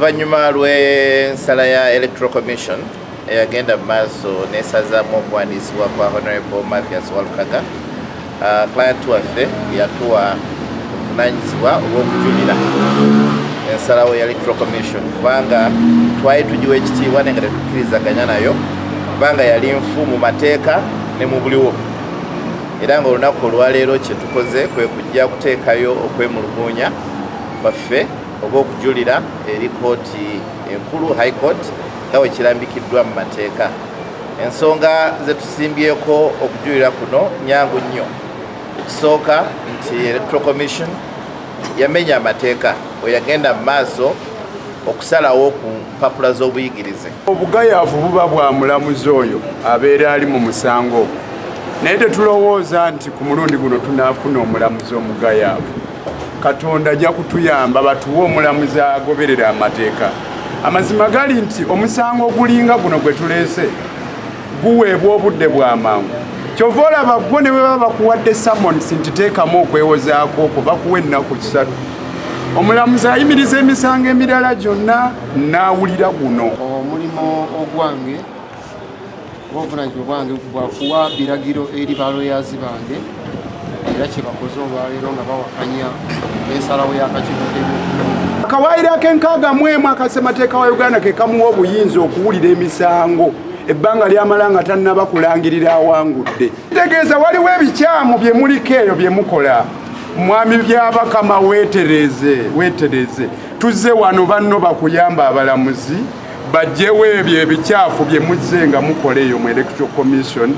Oluvannyuma lw'ensala ya Electoral Commission eyagenda mu maaso n'esazaamu okuwandiisibwa kwa Honorable Mathias Walukaga, client waffe yatuwa obuvunanyizibwa obw'okujulira ensalawo ya Electoral Commission, kubanga twali tugiwa ekitiibwa naye nga tetukkirizaganya nayo, kubanga yali nfu mu mateeka ne mu buliwo. Era nga olunaku olwaleero kyetukoze kwe kujja kuteekayo okwemulugunya kwaffe oba okujulira eri kooti enkulu, High Court, nga bwe kirambikiddwa mu mateeka. Ensonga zetusimbyeko okujulira kuno nyangu nnyo. Ekisooka nti Electoral Commission yamenya amateeka bwe yagenda mu maaso okusalawo ku mpapula z'obuyigirize. Obugayaavu buba bwa mulamuzi oyo abeera ali mu musango ogwo, naye tetulowooza nti ku mulundi guno tunaafuna omulamuzi omugayaavu. Katonda ajja kutuyamba batuwe omulamuzi agoberera amateeka. Amazima gali nti omusango ogulinga guno gwe tuleese guweebwa obudde bwa mangu. Kyova olaba gwo ne bwe baba bakuwadde summons nti teekamu okwewozaako okwo, bakuwa ennaku 3. Omulamuzi ayimiriza emisango emirala gyonna n'awulira guno. Omulimu ogwange oba obuvunanyizibwa bwange bwakuwa biragiro eri baloyazi bange, era kyebakoze olwaleero nga bawakanya ensalawo y'akakiiko k'ebyokulonda. Akawaayiro ak'enkaaga mu emu akasemateeka wa Uganda ke kamuwa obuyinza okuwulira emisango ebbanga lyamala nga tannaba kulangirira awangudde. Tegeeza waliwo ebikyamu bye muliko eyo bye mukola. Mwami Byabakama, weetereze, weetereze. Tuzze wano banno bakuyamba, abalamuzi bajjewo ebyo ebikyafu bye muzze nga mukola eyo mu Electoral Commission.